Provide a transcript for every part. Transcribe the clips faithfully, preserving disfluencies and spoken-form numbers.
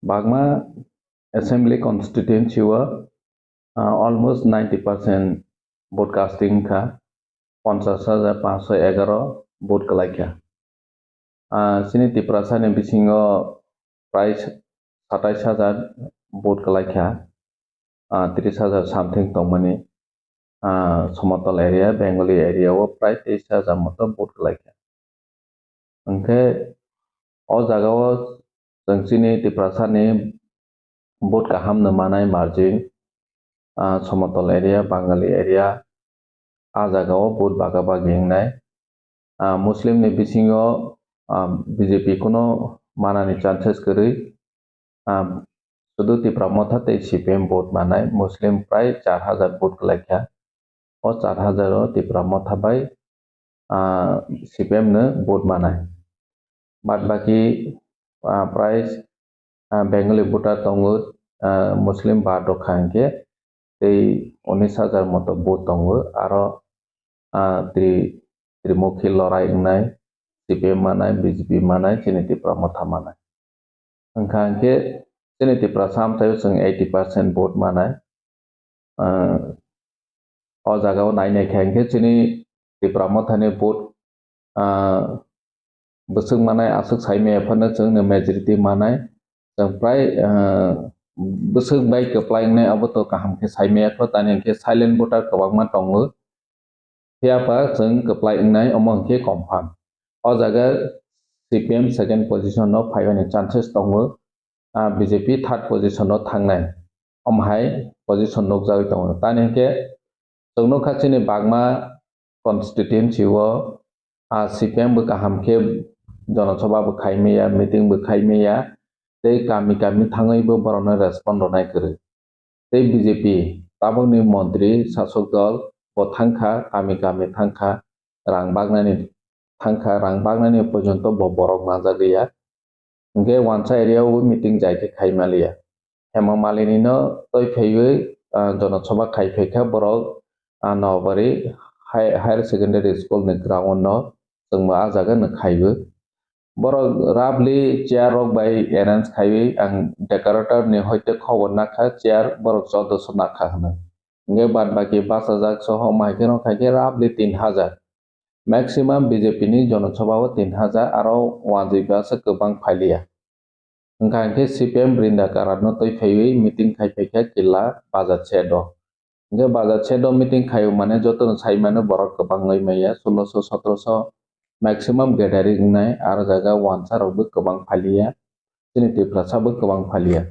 Bagma assembly constituency o, ah, almost ninety percent vote casting wngkha, ponchash hajar panchsho egaro vote kwlaikha. Ah, chini Tiprasani bisingo prai satais hajar vote kwlaikha, ah, tris hajar something tongmani, ah, Somotol area, Bengali area o prai teis hajar moto vote kwlaikha. Hwnkhe o jagao chwng chini Tiprasani vote kaham no manai margin, ah, Somotol area, Bangali area, ah jagao vote baga bagi wngnai. Ah, Muslim ni bisingo, ah, B J P kuno manani chances kwrwi. Ah, sudu Tipra Motha tei C P M vote manai, Muslim prai char hajar vote kwlaikha. O char hajar o Tipra Motha bai, ah, C P M no vote manai. Bad baki, ah, prai, ah, Bengali voter tongo, ah, Muslim bad rok kha hwnkhe tei unis hajar moto vote tongo. Aro, ah, Tri-, Trimukhi lorai wngnai, C P M manai, B J P manai, chini Tipra Motha manai. Wngkha hwnkhe chini Tiprasa amchaio chwng eighty percent vote manai. Ah, o jagao nai nai khe hwnkhe chini Tipra Mothani vote, ah, bwswk manai aswk sai maya phano chwngno majority manai. Chwng prai, ah, bwswk bai kwplai wngnai abo to kaham khe sai maya kho, tani hwnkhe silent voter kwbangma tongo. Phiya ba chwng kwplai wngnai omo hwnkhe confirm. O jaga C P M second position o phaimani chances tongo, ah, B J P third position o thangnai. Omo hai position nukjagwi tongo. Tani hwnkhe chwng nukha chini Bagma constituency o, ah, C P M bo kaham khe jonosabha bo khai maya, meeting bo khai maya, tei kami kami thangwi bo borokno respond rwnai kwrwi. Tei B J P tabukni montri sasok dol bo thangkha, kami kami thangkha, rang bagnani thangkha, rang bagnani porjonto bo borok manjak liya. Hwnkhe wansa area o meeting jai khe khai maliya. Hema Malini no twi phaiwi, ah, jonosabha khai phaikha borok, ah, Nobari High-, Higher Secondary School ni ground no chwngbo ah jaga no khaiwi. Borok roughly chair rok bai arrange khaiwi ang decorator ni hoite khobor nakha chair borok choddo so nakha hwnwi. Hwnkhe bad baki bachajak soho maikhe rok khaikhe roughly tin hajar. Maximum B J P ni jonosabha o tin hajar aro wanjwi basa kwbang phailiya. Wngkha hwnkhe C P M Brinda Karat no twi phaiwi meeting khai phaikha Killa Bazar shed o. Hwnkhe bazar shed o meeting khaio mane jotono sai mano borok kwbang wngwi maya, sulosho sotrosho maximum gathering wngnai, aro jaga wansa rokbo kwbang phaliya, chini Tiprasa bo kwbang phaliya.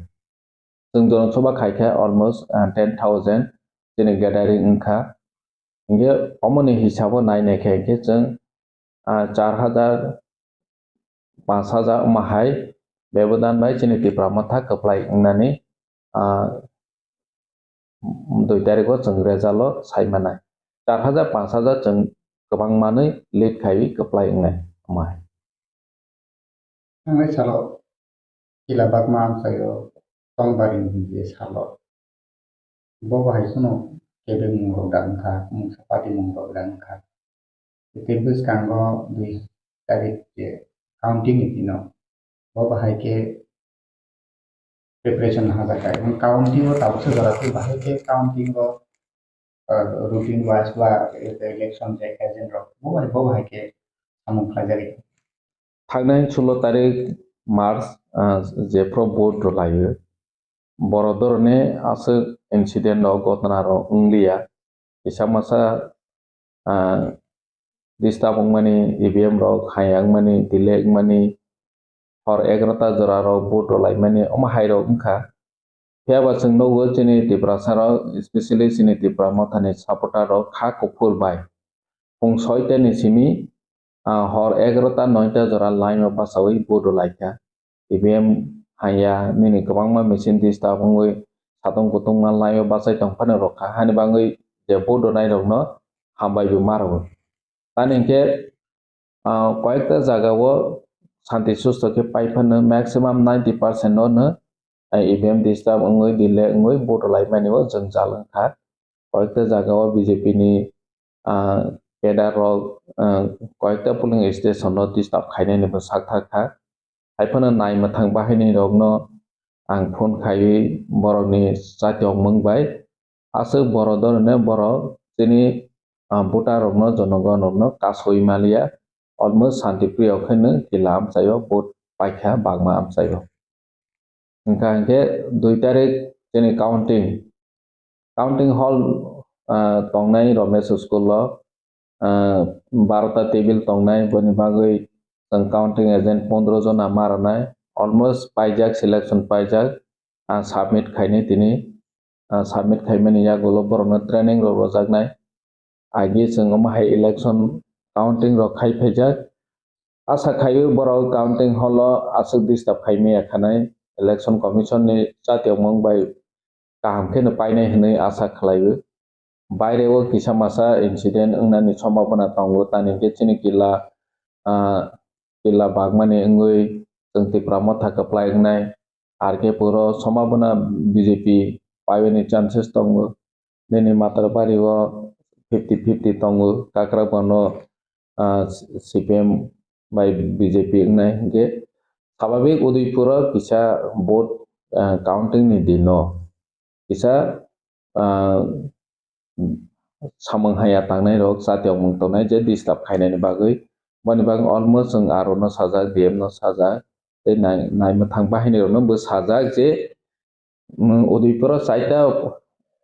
Chwng jonosabha khaikha almost, ah, ten thousand chini gathering wngkha. Hwnkhe omoni hisabo nai nai khe hwnkhe chwng, ah, char hajar, panch hajar omo hai bebodan bai chini Tipra Motha kwplai wngnani, ah, dui tarikh o chwng result o sai manai. Char hajar, panch hajar chwng kwbang manwi lead khaiwi kwplai wngnai omo hai. Thangnai salo Killa Bagma amchaio tongbarini je salo. Bo bahai kheno kebengmung rok da wngkha, mungsa patimung rok da wngkha. Tei bwskango dui tarikh je counting ni dino bo bahai khe preparation hajakha. Counting o tabuksa jora khe bahai khe counting o, ah, routine wise ba election je agent rok bo bahai, bo bahai khe samung khlaijagwi. Thangnai sulo tarikh March, ah, jephru vote rwlaio. Borok doroni aswk incident rok, ghotona rok wngliya. Kisa masa, ah, disturb wngmani, E V M rok hamya wngmani, delay wngmani, hor egarota jora rok vote rwlaimani, omo hai rok wngkha. Phiya ba chwng nukgo chini Tiprasa rok, especially chini Tipra Mothani supporter rok kha kuphur bai. Phung soita ni simi, ah, hor egarota noita jora line o bachaui vote rwlaikha. E V M hamya nini kwbangma machine disturb wngwi satung kutung ma line o bachai tongphano rwkha. Hani bagwi je vote rwnairokno hambai bo ma rwo. Tani hinkhe, ah, koyekta jagao santi susto khe paiphano maximum ninety percent no no, ah, E V M disturb wngwi delay wngwi vote rwlaimani o jwngjal wngkha. Koyekta jagao B J P ni, ah, cadre rok, ah, koyekta polling station o disturb khainani bo sak thar kha. Haiphano nai mwthang bahaini rokno, ang phone khaiwi borokni chatiokmung bai aswk borok dorone borok chini, ah, voter rokno, jonogon rokno kasui maliya, almost shanti priyo kheno kila amchaio vote paikha bagma amchaio. Hwnkha hinkhe dui tarik chini counting, counting hall, ah, tongnai Romesh school o, ah, barota table tongnai, boni bagwi chwng counting agent pondro jona ma rwnai, almost paijak, selection paijak, ah, submit khainai tini, ah, submit khaimani yagulo borokno training rok rwjaknai. Agi chwng omo hai election counting rok khai phaijak. Asa khaio borok counting hall o aswk disturb khai maya khanai, election commission ni chatiokmung bai kaham kheno painai hwnwi asa khlaio. Baire o kisa masa incident wngnani sombhabona tongo, tani hwnkhe chini kila, ah, kila bagmani wngwi chwng Tipra Motha kwplai wngnai. Ar khe puro sombhabona B J P paiwini chances tongo. Nini Matarbario fifty fifty tongo, Kakrabono, ah, C P M bai B J P wngnai. Hinkhe swababik Udaipuro kisa vote, ah, counting ni dino kisa, ah, samung haya tangnai rok, chatiokmung tongnai je disturb khainani bagwi. Boni bagwi almost chwng R O no sajak, D M no sajak, tei nai-, naimwthang bahinirokno bo sajak je, mm, Udaipuro chaita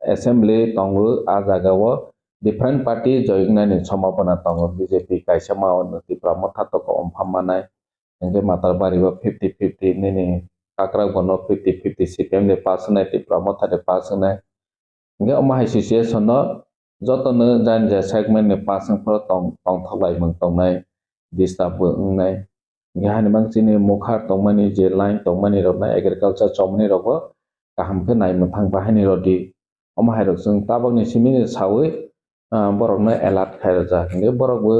assembly tongo, a jagao different party joinani sombhabona tongo, B J P kaisa ma-, Tipra Motha toko ompham manai, hinkhe Matarbari o fifty fifty nini Kakrabon o fifty fifty C P M de pass wngnai, Tipra Motha de pass wngnai. Hinkhe omo hai situation no jotono jani je segment ni pass wngphuru tong-, tongthok laimung tongnai, disturb bo wngnai. Hinkhe hani mang chini mokha tongmani je line tongmani rokno agriculture chomani rokbo kaham khe naimwthang bahaini rodi. Omo hai rok chwng tabokni simi sawi, ah, borokno alert khai rwjak. Hinkhe borok bo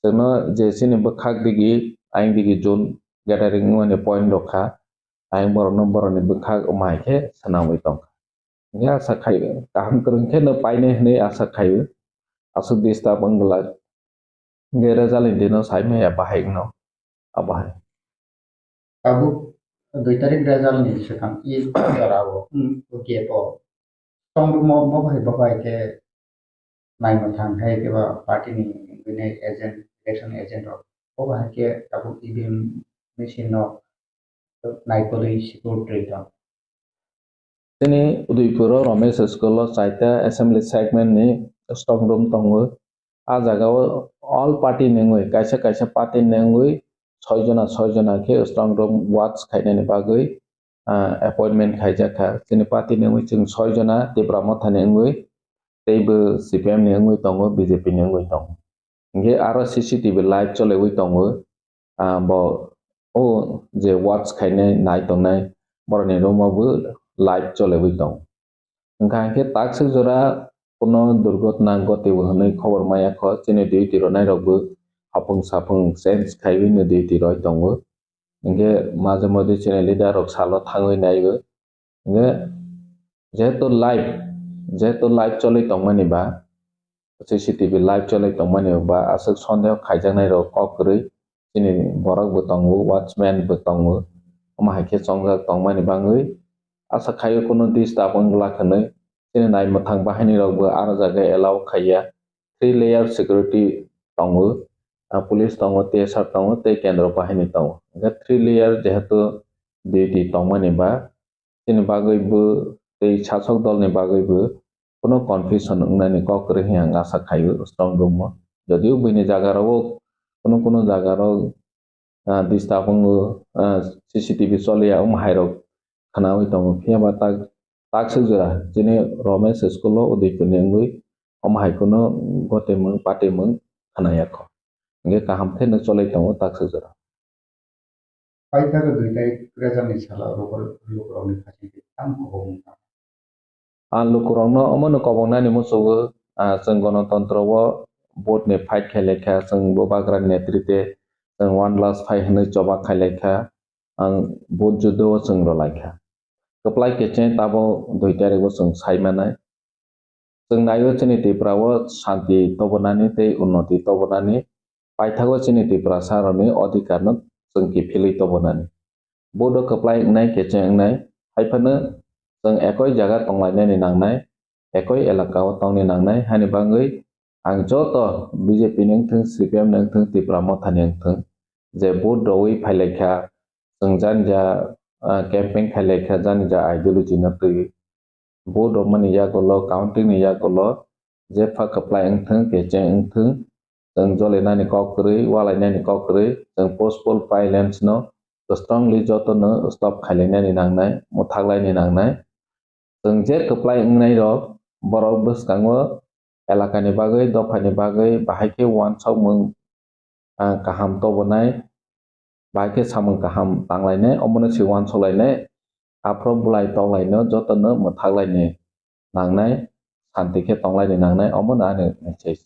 chwngno je chini bwkhak digi, ayang digi zone gathering wngmani point rok kha, ayang borokno borokni bwkhak omo hai khe swnamwi tongkha. Hinkhe asa khai kaham kwrwng khe no painai hwnwi asa khaio. Aswk disturb wng glak. Hinkhe result ni dino sai maya bahai wngno. Abo hai. Tabuk dui tarik result ni swkang i jora o, hmm, o gap o. Tong mo, mo bahai, bo bahai khe naimwthang khai khe ba party ni bini agent, election agent rok. Bo bahai khe tabuk E V M machine no naikolwi secure tong. Chini Udaipur o Romesh School o chaita assembly segment ni strong room tongo. A jaga o all party ni wngwi, kaisa kaisa party ni wngwi soi jona, soi jona khe strong room watch khainani bagwi, ah, appointment khaijak kha. Chini party ni wngwi chwng soi jona, Tipra Motha ni wngwi, tei bo C P M ni wngwi tongo, B J P ni wngwi tongo. Hinkhe aro C C T V live cholewi tongo. Ah, bo o je watch khainai nai tongnai borokni room o bo live cholewi tongo. Wngkha hinkhe takswk jora kuno durgotna gotio hwnwi khobor maya kho, chini duty rwnai rokbo hapung sapung change khaiwi no duty roi tongo. Hinkhe maje modi chini leader rok salo thangwi naiwi. Hinkhe jehetu live, jehetu live choli tongmani ba, C C T V live choli tongmani ba aswk sondeho khaijaknai rok kok kwrwi chini borok bo tongo, watchman bo tongo, omo hai khe chongjak tongmani bagwi asa khaio kuno disturb wng glak hwnwi chini naimwthang bahaini rok bo aro jaga allow khaiya. Three layer security tongo, ah, police tongo, T S R tongo tei kendro bahini tongo. Hinkhe three layer jehetu duty tongmani ba, chini bagwi bo tei sasok dolni bagwi bo kuno confusion wngnani kok kwrwi hwnwi ang asa khaio strong room o. Jodio buini jaga rogo kuno kuno jaga rok, ah, disturb wngo, ah, C C T V choliya omo hai rok khwnawi tongo. Phiya ba tak, takswk jora chini Romesh school o Udaipur ni wngwi omo hai kuno gotimung patimung khwnaya kho. Hinkhe kaham khe no cholai tongo takswk jora. Paithago dui tarik result ni salo luku-, lukurokni khachingtwi tamo kobokmung tamo? Ang lukurokno omono koboknani muchungo, ah, chwng gonotontro o vote ni fight khai laikha, chwng Bubagra ni netrite chwng one last fight hwnwi choba khai laikha, ang vote judo o chwng rw laikha. Kwplai khe cheng tabo dui tarik o chwng sai manai. Chwng naio chini Tripura o shanti tobonani tei unnoti tobonani, paithago chini Tiprasa rokni odhikar no chwng kiphilwi tobonani. Bodo kwplai wngnai kecheng wngnai, Hai phano chwng ekoi jaga tonglainani nangnai, ekoi elaka o tongni nangnai. Haini bagwi ang joto B J P ni wngthwng, C P M ni wngthwng, Tipra Motha ni wngthwng, je vote rwui phailaikha, chwng jani ja, ah, campaign khailaikha, jani ja ideology no twiwi. Vote rwmani yagulo, counting ni yagulo, jepha kwplai wngthwng, kecheng wngthwng, chwng jolinani kok kwrwi, walainani kok kwrwi, chwng post poll violence no strongly jotono stop khailainani nangnai, mwthaklaini nangnai. Chwng je kwplai wngnai rok, borok bwskango elakani bagwi, dophani bagwi bahai khe uansukmung, ah, kaham tobonai, bahai khe samung kaham tanglainai, omono se uansuklainai, aphuru bwlai toklaino jotono mwthaklaini nangnai, santi khe tonglaini nangnai, omono ani message.